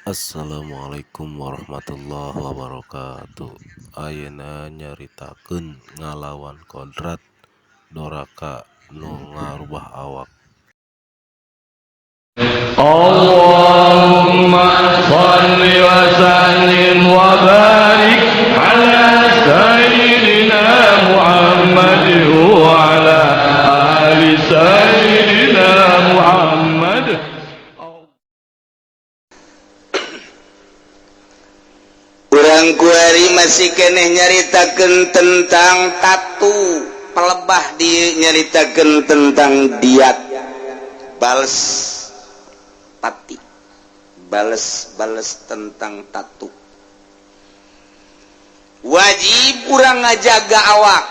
Assalamualaikum warahmatullahi wabarakatuh. Ayeuna nyaritakeun ngalawan kodrat doraka nu ngarubah awak. Allahumma shalli wa sallim wa barik ala sayyidina Muhammad wa ala ali sayyidina Muhammad. Urang kuari masih keneh nyaritakeun tentang tatu pelebah di nyaritakeun tentang diat bales pati bales bales tentang tatu. Wajib urang ngajaga awak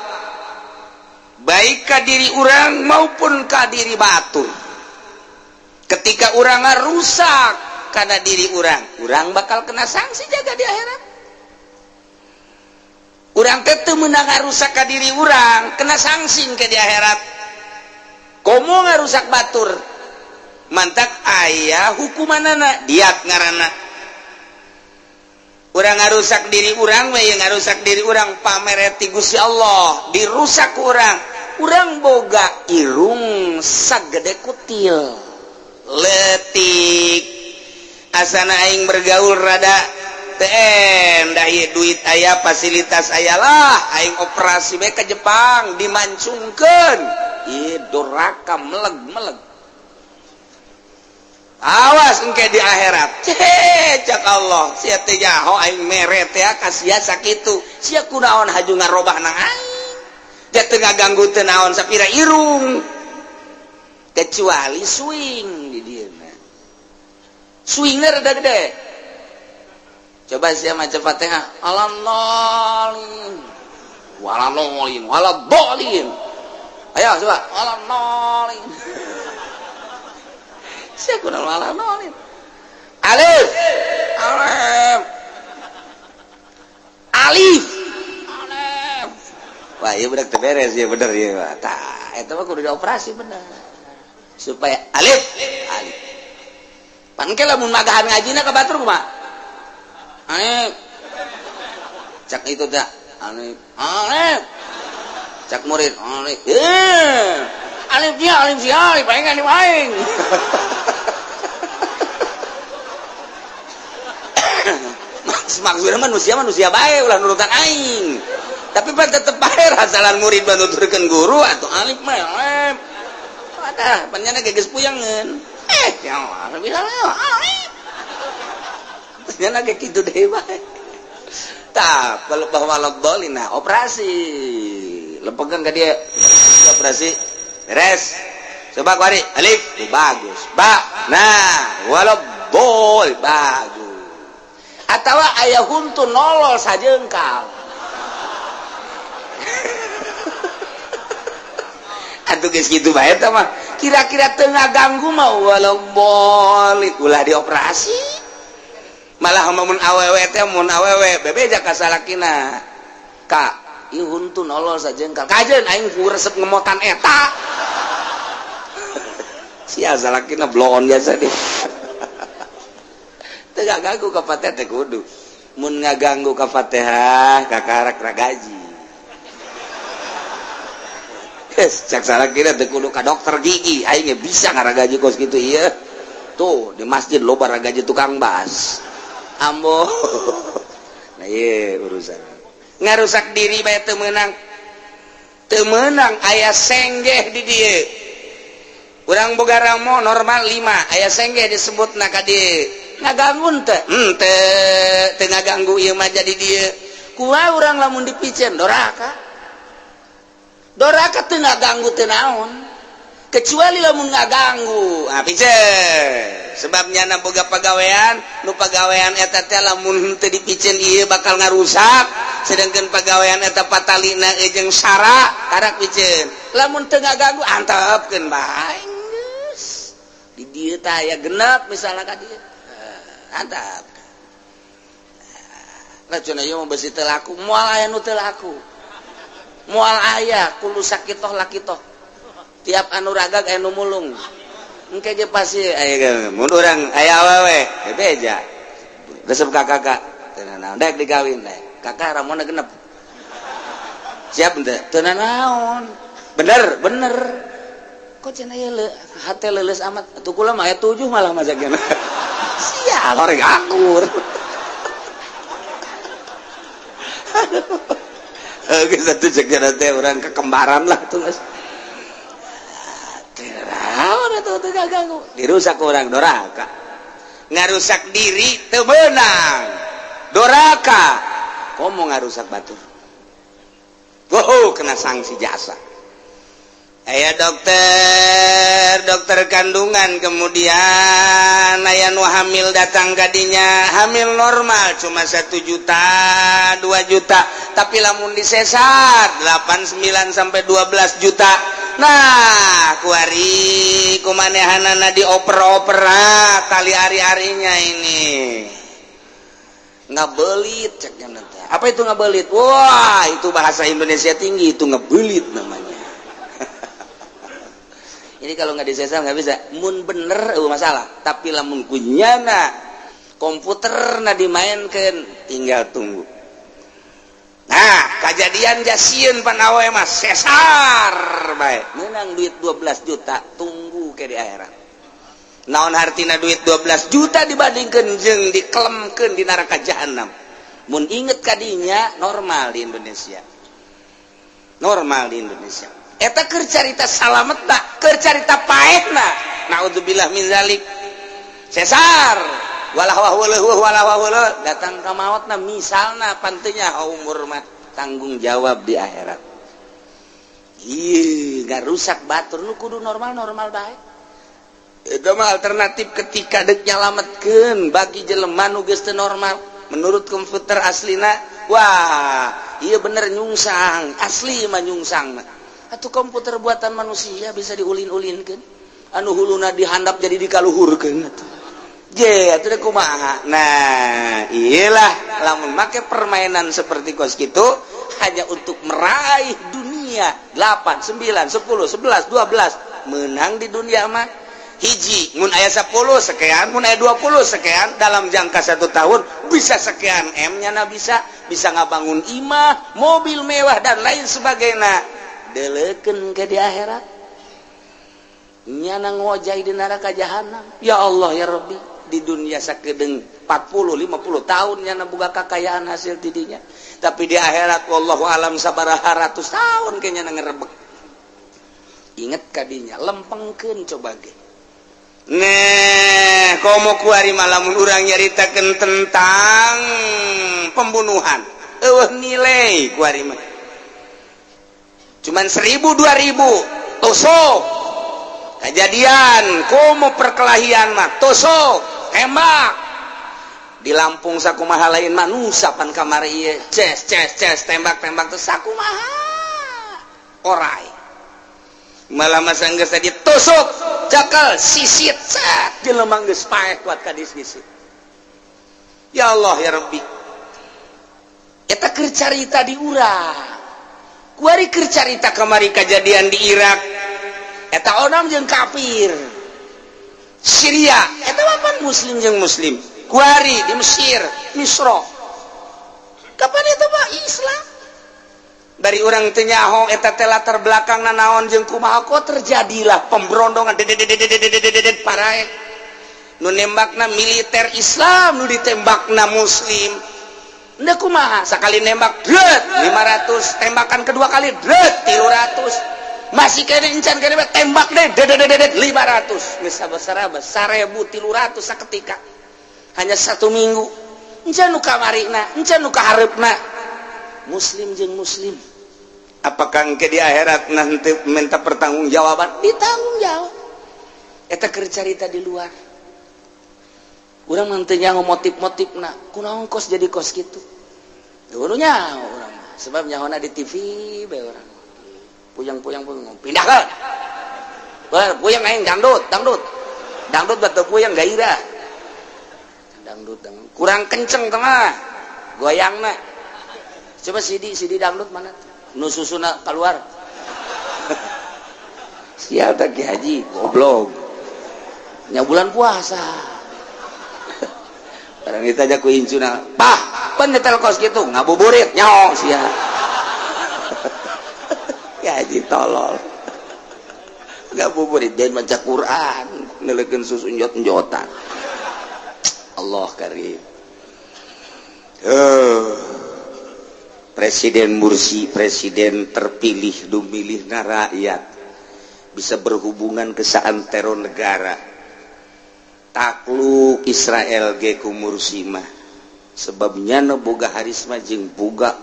baik ka diri urang maupun ka diri batur. Ketika urang ngarusak karena diri urang, urang bakal kena sanksi jaga di akhirat. Urang teh teu meunang ngarusak ka diri urang, kena sanksi ke di akhirat. Komo ngarusak batur, mantak aya hukumanana diat ngaranna. Urang ngarusak diri urang we, ngarusak diri urang pamereti Gusti Allah, dirusak ku urang. Urang boga irung sagede kutil letik, asana aing bergaul rada TM dah ieu duit aya, fasilitas aya lah, aing operasi bae ke Jepang dimancungkeun, ieu doraka meleg-meleg. Awas engke di akhirat. Cek Allah, sia teh nyaho aing mere teh ka sia sakitu, sia kunaon haju ngarobah nang aing, dia teu ngaganggu teu naon sapira irung kecuali swing di dieu. Swingnya rada gede. Coba sia maca Fatihah, alam nolin wala nolin wala dolin. Ayo coba alam nolin. Sia kunaon wala nolin. Alif alif alif alif. Wah, ieu budak teu beres ieu, bener ieu. Tah, eta mah kudu dioperasi bener supaya alif alif. Pan ke lamun magahan ngajina ka batur kumaha? Alif. Cak itu teh alif alif. Cak murid alif. Eh. Alif dia alif si alif aing alif aing. Maksudnya manusia manusia bae ulah nurutan aing. Tapi pan tetep bae rasalan murid nuturkeun guru atuh alif mah alif. Wadah, pan nyana geus puyangeun. Ya Allah, bisa alif. Nyana ge kitu deui bae. Tah, pelebah waladhdallin operasi. Lepegang ka dia operasi. Beres. Coba kuari alif, bagus. Ba, nah, waladhdall bagus. Atawa aya huntu nolol sajengkal. Atuh geus kitu bae tah mah. Kira-kira teu ngaganggu mah waladhdallin ulah dioperasi. Malah mun awewe teh mun awewe bebeja ka salakina. Ka, ieu huntu nolol sajengkal. Kajeun aing ku resep ngemotan eta. Sia salakina bloon biasa deh. Teu ngaganggu ka Fatihah teh kudu. Mun ngaganggu ka Fatihah kakarak ragaji. Yes, cak salakina teu kudu ka dokter gigi, aing ge bisa ngaragaji kos kitu ieu. Tuh di masjid loba ragaji tukang bas. Ambo. Nah ieu urusan. Ngarusak diri bae teu meunang. Teu meunang aya senggeh di dieu. Urang boga ramo normal 5, aya senggeh disebutna ka dieu. Ngaganggu teu? Henteu, teu ngaganggu ieu mah jadi dieu. Kumaha urang lamun dipicen doraka. Doraka teu ngaganggu teu naon. Kecuali lamun ngaganggu, ah piceun. Sebabnya na boga pagawean, nu pagawean eta teh lamun henteu dipicen ieu bakal ngarusak, sedangkan pagawean eta patalina jeung sara karak piceun. Lamun teu ngaganggu antepkeun bae geus. Di dieu teh aya genep misalna ka dieu. Antep. Lah cenah ieu mah besi teu laku, moal aya nu teu laku. Moal aya kudu sakitoh lakitoh. Tiap anu ragag aya nu mulung. Engke ge pasti aya mun urang aya awewe bebeja. Resep ka kakak, teu naon, dek dikawin, dek. Kakak ramona genep. Siap henteu? Teu naon. Bener, bener. Kok cenah ieu hate leuleus amat? Atuh kula mah aya 7 malah majakna. Sial, orang akur. Aduh. Geus atuh cek teh urang kekembaran lah tuh geus. Dirusak orang doraka, ngarusak diri teu meunang doraka, komo ngarusak batur. Wow, kena sanksi jasa. Aya dokter, dokter kandungan, kemudian aya nu hamil datang kadinya, hamil normal cuma 1 juta 2 juta, tapi lamun disesar 8, 9 sampai 12 juta. Nah, kuari kumanehanana dioper-opera tali ari-arinya ini ngabelit ceknya nanti. Apa itu ngabelit? Wah, itu bahasa Indonesia tinggi, itu ngebelit namanya. Ini kalau nggak disesar nggak bisa. Mun bener masalah, tapi lamun kunyana komputer na dimainkan, tinggal tunggu. Nah, kejadian jasieun pan awe mah sesar bae. Menang duit 12 juta, tunggu ke di akhirat. Naon hartina duit 12 juta dibandingkeun jeung dikelemkeun di neraka jahanam. Mun inget kadinya normal di Indonesia. Normal di Indonesia. Eta keur carita salametna, keur carita paehna. Naudzubillah min zalik. Sesar walah wah weuh walah wah weuh datang ka maotna, misalna pantenya umur mah tanggung jawab di akhirat. Ih, nggak rusak batur nu kudu normal-normal bae. Itu mah alternatif ketika dek nyalametkeun bagi jelema nu geus teu normal menurut komputer aslina. Wah, iya bener nyungsang, asli mah nyungsang. Atuh komputer buatan manusia bisa diulin-ulinkeun, anu huluna dihandap jadi dikaluhurkeun atuh. Je, atuh kumaha. Nah, iyalah lamun make permainan seperti kos gitu hanya untuk meraih dunia 8, 9, 10, 11, 12 menang di dunia mah hiji mun aya 10 sekian, mun aya 20 sekian, dalam jangka 1 tahun bisa sekian M nya, na bisa bisa ngabangun imah, mobil mewah dan lain sebagainya. Deleukeun ke di akhirat nyana ngojay di neraka jahanam. Ya Allah ya Rabbi, di dunia sakedeng 40 50 tahun nyana boga kakayaan hasil tidinya, tapi di akhirat wallahu alam sabaraha ratus tahun kayaknya ngerebek. Inget kadinya, lempengkeun coba ge. Neh, komo kuari malamun urang nyaritakeun tentang pembunuhan, eueuh nilai kuari mah cuman 1000 2000 tusuk. Kejadian komo perkelahian mah tusuk, tembak. Di Lampung sakumaha lain manusia pan kamari ieu ces ces ces, tembak tembak teh sakumaha orai. Malah masa geus tadi tusuk, cakal sisit, cet, jelema geus paeh kuat kadis sisit. Ya Allah ya Rabbi, eta keur carita di urang. Kuari keur carita kamari kejadian di Irak, eta onam jeung kafir. Syria eta mah muslim jeung muslim. Kuari di Mesir, Misro, kapan itu mah Islam. Dari orang teu nyaho eta teh latar belakang naon jeung kumaha kok terjadilah pemberondongan dedededededededet parae. Nu nembakna militer Islam, nu ditembakna muslim. Ndek kumaha sakali nembak dret 500, tembakan kedua kali dret 300, masih kene encan kene tembak deh dededededet 500, geus sabaraha 1300 saketika hanya 1 minggu. Encan nu kamarina, encan nu kahareupna, muslim jeung muslim. Apakah engke di akhirat nanti minta pertanggungjawaban? Ditanggung jawab. Eta keur carita di luar. Urang mah teu nyaho motif-motifna, kunaon kos jadi kos kitu. Dulu nyaho urang mah, sebab nyahona di TV bae urang. Puyang-puyang puyang pindah ke. Puyang aing dangdut, dangdut. Dangdut batu puyang gairah. Dangdut, dangdut. Kurang kenceng tengah. Goyangna. Coba CD, CD dangdut mana? Nu susuna keluar. Sial tak Ki Haji, goblok. Nya bulan puasa. Barang ditanya ku incuna, "Pah, pan nyetel kos kitu ngabuburit nyaho sia." Ya haji tolol. Ngabuburit dan maca Quran, neleukeun susu njot-njotan. Allah karim. Presiden Mursi, presiden terpilih, dumilih na rakyat, bisa berhubungan ke saantero negara, takluk Israel ge ku Mursi mah, sebabnya nu boga harisma jeung boga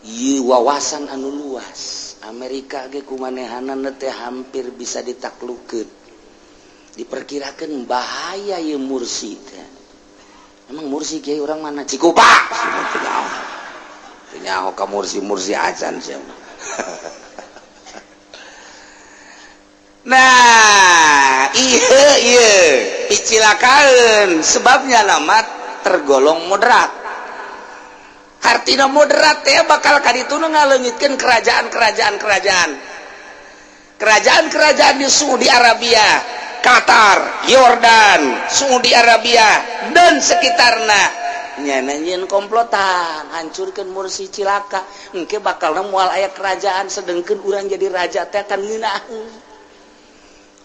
ieu wawasan anu luas. Amerika ge ku manehanana teh hampir bisa ditaklukeun. Diperkirakan bahaya ieu Mursi teh. Emang Mursi kiai orang mana? Cikupa. Teu nyaho ka Mursi, Mursi acan sia mah. Nah, iya iya dicilakaeun sebabnya nama tergolong moderat. Artinya moderat teh bakal kaditu nu ngaleungitkeun kerajaan-kerajaan kerajaan. Kerajaan-kerajaan di Saudi Arabia, Qatar, Yordan, Saudi Arabia dan sekitarna. Nyana nyieun komplotan, hancurkeun Mursi, cilaka. Engke bakal moal aya kerajaan, sedengkeun urang jadi raja teh kan ngeunaheun.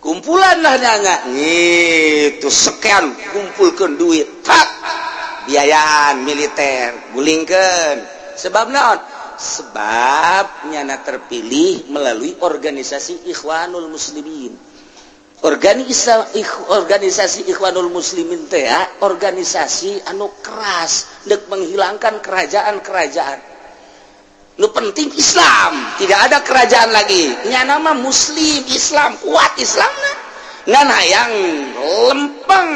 Kumpulan lah nyanya gitu, sekian kumpulkan duit tak biayaan militer, gulingkeun. Sebab naon? Sebab nyana terpilih melalui organisasi Ikhwanul Muslimin. Organisasi Ikhwanul Muslimin teh ya, organisasi anu keras dek menghilangkan kerajaan-kerajaan. Nu penting Islam, tidak ada kerajaan lagi. Nyana mah Muslim, Islam, kuat Islamna. Ngan hayang lempeng,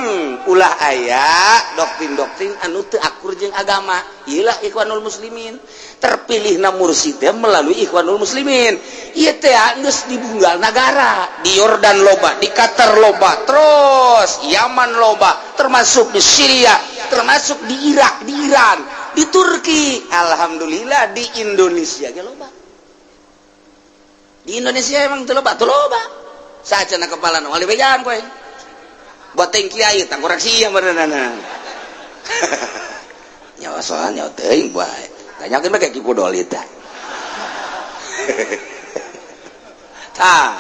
ulah aya doktrin-doktrin anu teu akur jeung agama. Iyalah Ikhwanul Muslimin. Terpilih na Mursi teh melalui Ikhwanul Muslimin. Ieu teh geus dibunggal nagara. Di Yordan loba, di Qatar loba, terus Yaman loba, termasuk di Syria, termasuk di Irak, di Iran, di Turki, alhamdulillah di Indonesia ge loba. Di Indonesia emang teu loba, teu loba. Saacana kepala wali bejaan kowe. Boteng kiai tangkorak sia beuneunan. Nyawa soalnya teuing bae. Tanyakeun bae ka Ki Pudoli tah. Tah.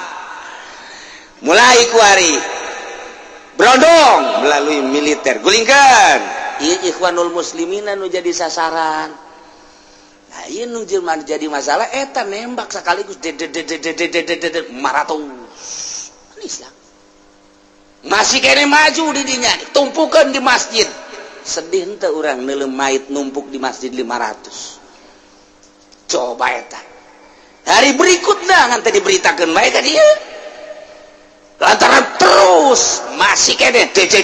Mulai kuari berondong melalui militer gulingkeun. Ieu Ikhwanul Muslimin anu jadi sasaran. Nah, ieu nu jadi masalah eta nembak sekaligus maratus. Islam masih kene maju di dinya, tumpukan di masjid. Sedih henteu urang neuleuh mayit numpuk di masjid 500? Coba eta hari berikutnya ngan teh diberitakeun bae ka dieu, lantaran terus masih kene 300.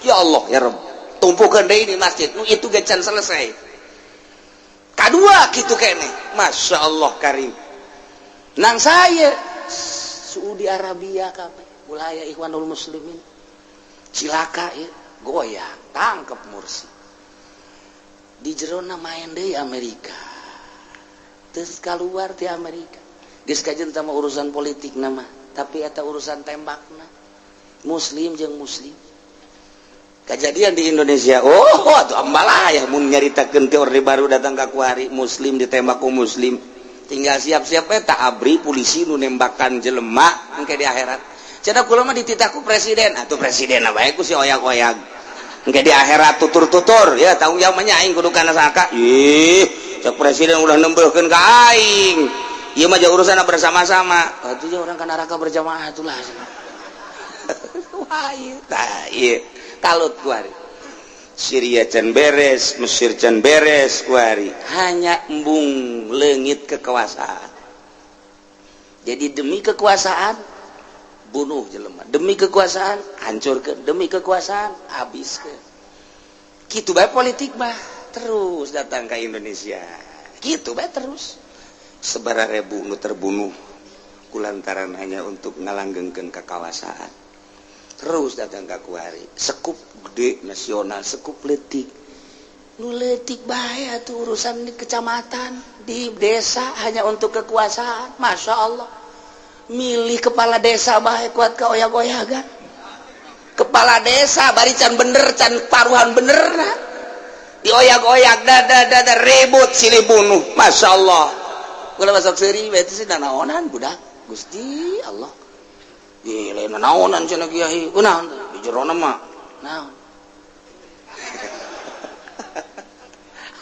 Ya Allah ya Rabb, tumpukan deui di masjid nu itu ge can selesai. Kadua kitu kene, Masya Allah karim. Nang saya Saudi Arabia kabeh ulah aya Ikhwanul Muslimin, cilaka ieu, goyang, tangkep Mursi. Di jerona main deui Amerika, terus keluar di Amerika geus kajen sama urusan politik nama, tapi eta urusan tembakna muslim jeung muslim. Kejadian di Indonesia, oh atuh ambalaya mun nyaritakeun ti Orde Baru datang ka kuari, muslim ditembak ku muslim. Tinggal siap-siap eta ABRI, polisi nu nembakan jelema engke di akhirat. Cenah kula mah dititah ku presiden, atuh presiden bae ku si oyak-oyak. Engke di akhirat tutur-tutur ya tanggung jawab mah aing kudu kana saka. Ih, cek presiden udah nembelkeun ka aing. Ieu mah urusan bersama-sama. Atuh orang ka neraka berjamaah atulah. Wah, ieu tah ieu kalut kuari. Syria can beres, Mesir can beres kuari. Hanya embung leungit kekuasaan. Jadi demi kekuasaan bunuh jelema, demi kekuasaan hancurkeun, demi kekuasaan habiskeun. Kitu bae politik mah terus datang ke Indonesia. Kitu bae terus. Sabaraha ribu nu terbunuh kulantaran hanya untuk ngalanggengkeun kekuasaan. Terus datang ke kuari, sekup gede nasional, sekup letik, nu letik bae atuh urusan di kecamatan, di desa, hanya untuk kekuasaan. Masya Allah, milih kepala desa bae kuat ka oyak-oyagan. Kepala desa bari can bener, can paruhan bener nah. Dioyak-oyak, dada dada, ribut silih bunuh. Masya Allah, kula masuk seuri berarti sih naonan budak. Gusti Allah. Gila, naonan cenah kiai. Kunaon di jerona mah? Naon?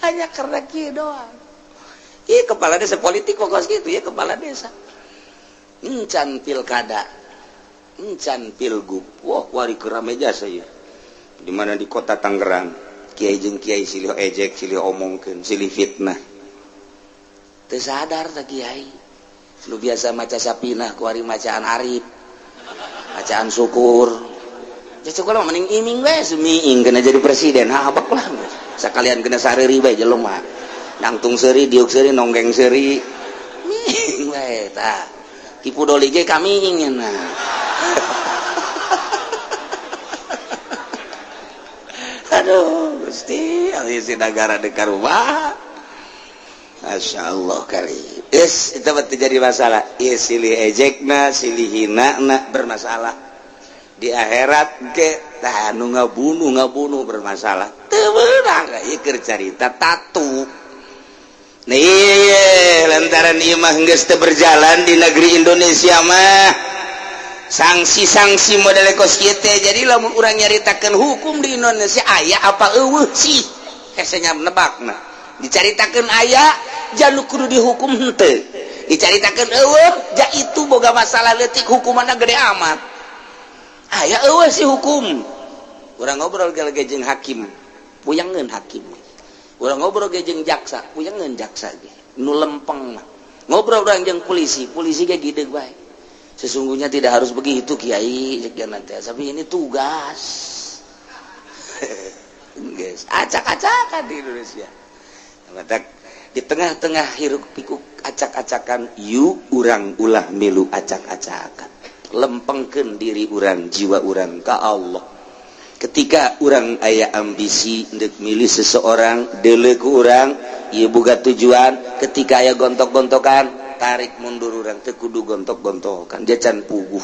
Hanya karena kieu doang. Iya, kepala desa politik kok gitu ya, kepala desa. Encan pilkada, encan pilgub. Wah, wari kerame jasa ya. Di mana di kota Tangerang, kiai jeung kiai silih ejek, silih omongkeun, silih fitnah. Teu sadar tah kiai. Lu biasa maca Sapinah, kuari macaan Arif, bacaan Syukur. Ya cukup lah, mending iming we, sumiing kena jadi presiden, habak lah. Sekalian kena sareuri bae jelema. Nangtung seuri, diuk seuri, nonggeng seuri. Ming we tah. Kipu doli ge kami ingin nah. Aduh, Gusti, si negara dekat rumah. Masya Allah kali. Is, itu terjadi masalah. Is, silih ejekna, silih hinana bermasalah. Di akhirat ge tah nu ngabunuh bermasalah. Teu meunang ieu keur carita tatu. Nih, lantaran ieu mah geus teu berjalan di negeri Indonesia mah. Sanksi-sanksi model kos kieu teh. Jadi lamun urang nyaritakeun hukum di Indonesia aya apa eueuh sih? Hese nya nebakna. Dicaritakeun aya, janu kudu dihukum henteu. Dicaritakeun eueuh, ja itu boga masalah leutik hukumanna gede amat. Aya eueuh sih hukum. Urang ngobrol ge jeung hakim, puyangeun hakim. Urang ngobrol ge jeung jaksa, puyangeun jaksa ge. Nu lempeng mah. Ngobrol urang jeung polisi, polisi ge gideg bae. Sesungguhnya tidak harus begitu kiai, cek nanti, tapi ini tugas. Guys, acak-acakan di Indonesia. Di tengah-tengah hiruk pikuk acak-acakan, yuk urang ulah milu acak-acakan. Lempengkeun diri urang, jiwa urang ka Allah. Ketika urang aya ambisi ndek milih seseorang, deuleu ku urang, ieu boga tujuan. Ketika aya gontok-gontokan, tarik mundur urang, teu kudu gontok-gontokan, jacan puguh.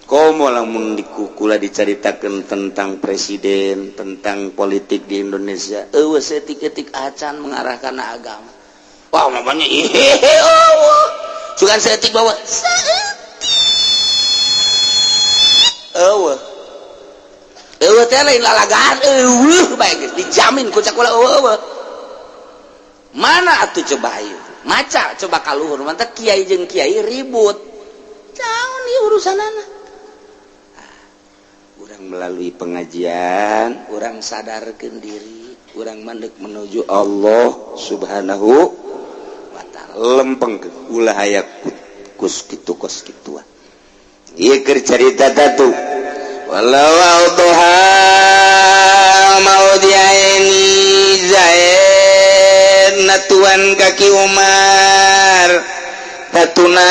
Komo lamun dikukula dicaritakeun tentang presiden, tentang politik di Indonesia, eueuh seetik-etik acan mengarahkan agama. Wah, mamanya ihehe eueuh. Sugan seetik bawa seetik. Eueuh. Eueuh teh lain lalagaan, eueuh bae geus dijamin ku cakula eueuh. Mana atuh coba ayo. Maca coba kaluhur, mantap kiai jeung kiai ribut. Naon ieu urusanana? Urang melalui pengajian, urang sadarkeun diri, urang mandek menuju Allah Subhanahu wa ta'ala. Lempengkeun ulah aya kus kitu kos kituan. Ieu keur carita tatu. Walau auduha maudiaini zaid natuan kaki Umar tatuna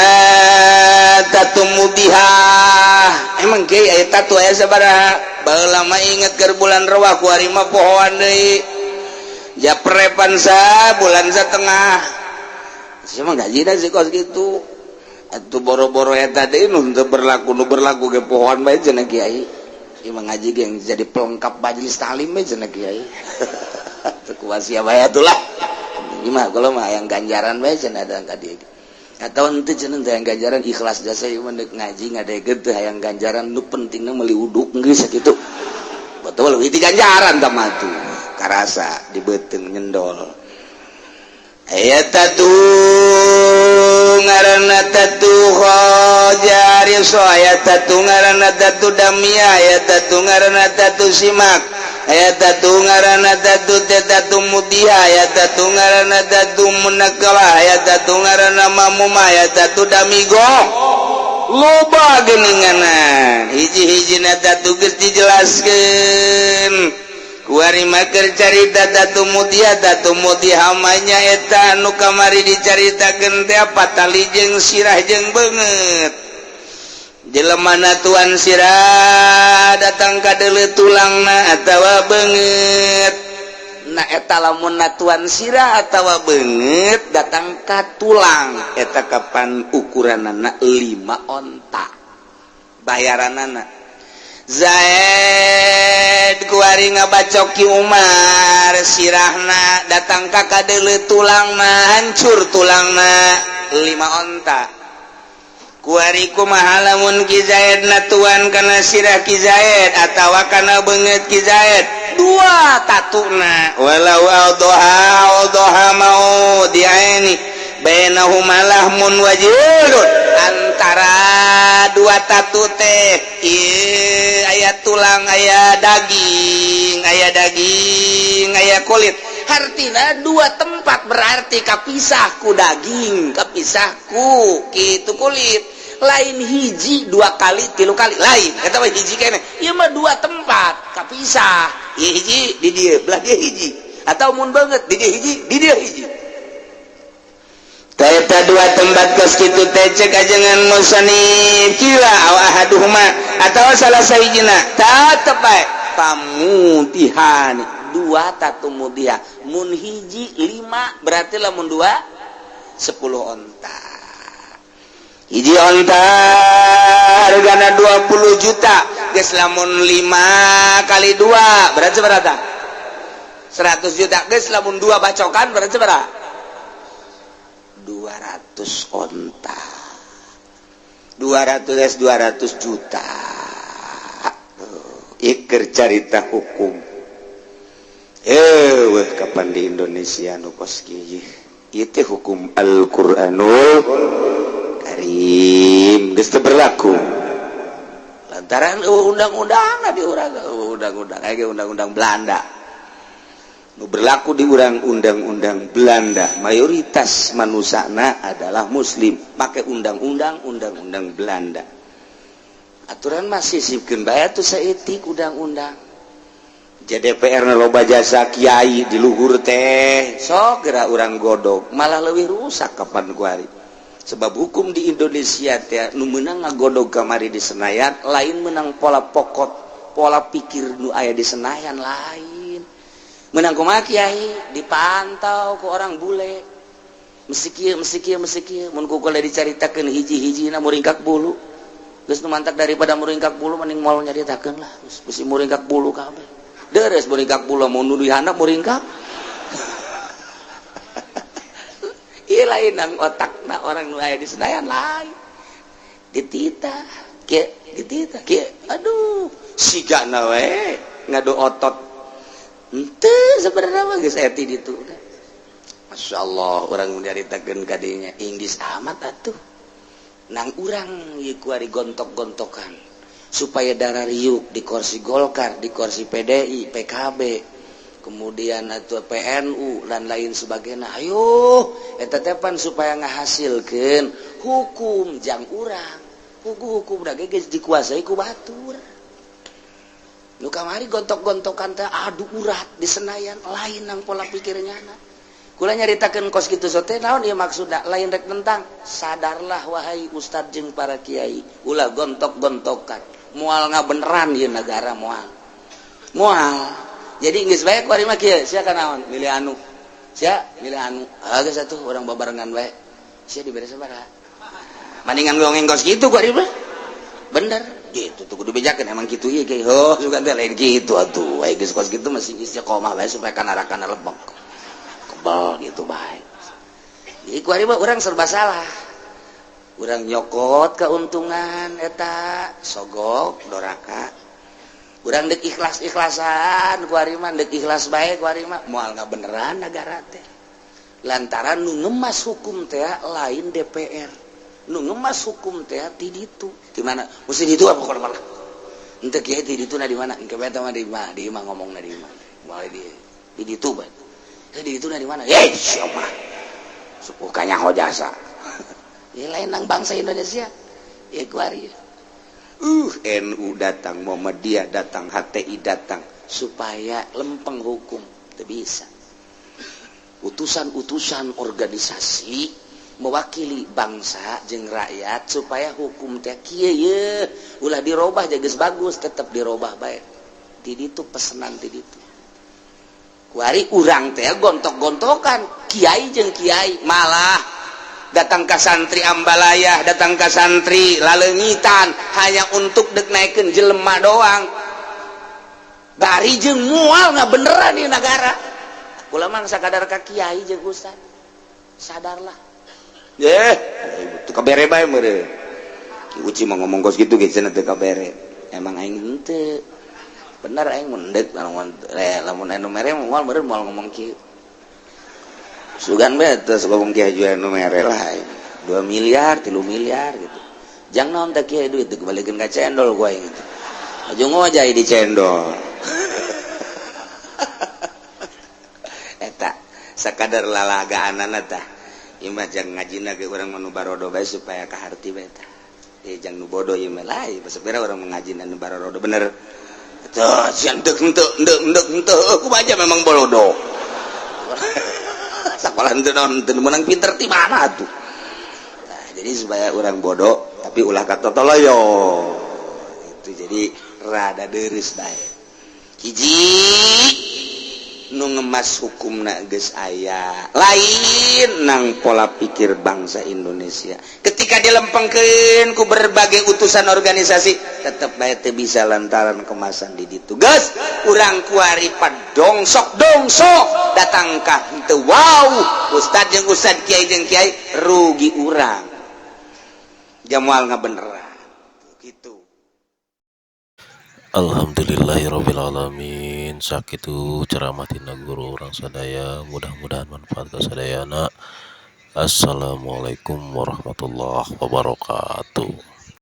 tatu mudihah. Emang kiai aya tatu aya sabaraha? Baheula mah inget keur bulan rewah ku ari mah pohoan deui. Japrepan sa bulan setengah. Sia mah gajina sih kos kitu. Atuh boro-boro eta deui nu teu berlaku, nu berlaku ge pohoan bae cenah kiai. Ieu mah ngaji ge jadi pelengkap majelis taklim bae cenah kiai. Teu kuasia bae atuh lah. Ieu mah kalau mah hayang ganjaran bae cenah da ka dieu. Atau henteu cenah teh hayang ganjaran ikhlas jasa ieu mah deuk ngaji ngadegeut teu hayang ganjaran, nu pentingna meuli uduk geus sakitu. Betul leuwih ti ganjaran tah mah tuh. Karasa di beuteung nyendol. Aya tatu ngaranna tatu khojariso, aya tatu ngaranna tatu damia, aya tatu ngaranna tatu simak, aya tatu ngaranna tatu tatu mudia, aya tatu ngaranna tatu munakala, aya tatu ngaranna mamuma, aya tatu damigo. Loba geuninganan hiji-hijina tatu geus dijelaskeun. Kuari maker carita tatu mudia, tatu mudia hamanya eta anu kamari dicaritakeun teh patali jeung sirah jeung beungeut. Jelemana tuan sirah datang ka deuleu tulangna atawa beungeut. Nah eta lamun tuan sirah atawa beungeut datang ka tulang eta kapan ukuranana 5 onta bayaranana. Zaid kuari ngabacok Ki Umar sirahna datang ka kadeuleu tulangna hancur tulangna 5 onta. Kuari kumaha lamun Ki Zaid natuan kana sirah Ki Zaid atawa kana beungeut Ki Zaid 2 tatuna walau awdaha awdaha mau diaini bainahuma lahmun wajidun antara 2 tatu teh ieu aya tulang aya daging aya daging aya kulit. Hartina 2 tempat berarti kapisah ku daging kapisah ku kitu kulit. Lain hiji 2 kali 3 kali lain eta mah hiji keneh ieu mah 2 tempat kapisah. Ieu hiji di dieu belah dieu hiji atau mun beungeut di dieu hiji di dieu hiji. Eta 2 tempat kos kitu teh cek ajengan musannif kila aw ahaduhuma atawa salah sahijina tetep bae pamutihan 2 tatu mudiha mun hiji 5 berarti lamun 2 10 onta. Hiji onta hargana 20 juta geus lamun 5 kali 2 berarti berapa? 100 juta geus lamun 2 bacokan berarti berapa? 200 onta. 200 200 juta. Iker carita hukum. Weh kapan di Indonesia nu kos kieu? Ieu teh hukum Al-Qur'anul Karim geus teu berlaku. Lantaran undang-undang di urang undang-undang aya undang-undang Belanda. Nu berlaku di urang undang-undang Belanda, mayoritas manusana adalah muslim, make undang-undang undang-undang Belanda. Aturan masih sipkeun bae atuh saeutik undang-undang. DPR loba jasa kiai di luhur teh sok geura urang godog malah leuwih rusak kapan kuari. Sebab hukum di Indonesia teh nu meunang ngagodog kamari di Senayan lain menang pola pokot pola pikir nu aya di Senayan lain. Menang kumaha kiai dipantau ku orang bule. Mesti kieu mesti kieu mesti kieu mun ku kole dicaritakeun hiji-hijina muringkak bulu. Geus nu mantak daripada muringkak bulu mending moal nyaritakeun lah. Geus bisi muringkak bulu kabeh. Deres muringkak bulu mau nuduh handap muringkak. Ieu lain nang otakna orang nu aya di Senayan lain. Dititah kieu dititah kieu aduh sigana we ngadu otot. Henteu sebenarnya mah geus aya ti ditu. Masya Allah urang nyaritakeun ka dinya Inggris amat atuh. Nang urang ieu kuari gontok-gontokan supaya darah riuk di kursi Golkar, di kursi PDI, PKB, kemudian atau PNU dan lain sebagainya. Ayo eta teh pan supaya ngahasilkeun hukum jang urang. Hukum-hukum da ge geus dikuasai ku batur. Nu kamari gontok-gontokan teh adu urat di Senayan lain nang pola pikirnya na. Kula nyaritakeun kos kitu sote naon ieu maksudna lain rek tentang sadarlah wahai ustad jeung para kiai ulah gontok-gontokan moal ngabeneran ieu negara moal moal. Jadi geus bae kuari mah kieu sia kanaon milih anu sia milih anu ah geus atuh urang babarengan bae sia dibere sabaraha mendingan gongeng kos kitu kuari mah bener gitu tuh kudu bejakeun emang kitu ieu ge heuh sugan teh lain kitu atuh we geus kos kitu masih istiqomah bae supaya kanarakana lebek kebal gitu bae. Jadi kuari mah urang serba salah. Urang nyokot keuntungan eta sogok doraka. Urang deuk ikhlas-ikhlasan kuari mah deuk ikhlas bae kuari mah moal ngabeneran nagara teh. Lantaran nu ngemas hukum teh lain DPR. Nu ngemas hukum teh ti ditu. Di mana? Mesti ditu apa pokona mah. Henteu kieu ti ditu na di mana? Engke bae mah di imah, di imah ngomongna di imah. Moal di ditu bae. Di itu dari mana? Hei, siapa? Sukanya ho jasa. Ya lain nang bangsa Indonesia. Ya kuari. NU datang, Muhammadiyah datang, HTI datang supaya lempeng hukum. Teu bisa. Utusan-utusan organisasi mewakili bangsa jeung rakyat supaya hukum teh kieu ye ulah dirobah geus bagus tetep dirobah bae. Ti ditu pesenan ti ditu. Kuari urang teh gontok-gontokan kiai jeung kiai malah Datang ka santri Ambalayah, datang ka santri Laleungitan, hanya untuk dek naikkeun jelema doang. Bari jeung moal nggak beneran di negara. Kula mah sakadar ka kiai jeung ustad. Sadarlah. Eh, itu kabere bae meureun. Ki Uci mau ngomong kos gitu ge cenah teu kabere. Emang aing henteu. Bener aing mendek lamun lamun anu mere moal meureun moal ngomong kieu. Sugan bae teu ngomong kieu haji anu mere lah aing. 2 miliar, 3 miliar gitu. Jang naon teh kieu duit teu kebalikeun ka cendol ku aing gitu. Aja ngojay di cendol. Eta sakadar lalagaanana tah. Ieu mah jang ngajina ge urang mah nu barodo bae supaya kaharti bae tah. Eh jang nu bodoh ieu mah lain, sapira urang ngajina nu barodo bener. Tuh, sian deuk henteu, deuk deuk henteu, ku aja memang bolodo. Sakola henteu naon henteu meunang pinter ti mana tuh. Nah, jadi supaya urang bodoh tapi ulah katotoloyo. Itu jadi rada deureuh bae. Hiji nu ngemas hukumna geus aya, lain nang pola pikir bangsa Indonesia. Ketika dilempengkeun ku berbagai utusan organisasi tetep bae teu bisa lantaran kemasan di ditu. Geus urang kuari padongsok dongsok datang ka henteu wow ustad jeung ustad, kiai jeung kiai, rugi urang. Jamual ngabeneran gitu. Alhamdulillahirobbilalamin, sakitu ceramah tina guru urang sadaya, mudah-mudahan manfaat ka sadayana. Assalamualaikum warahmatullahi wabarakatuh.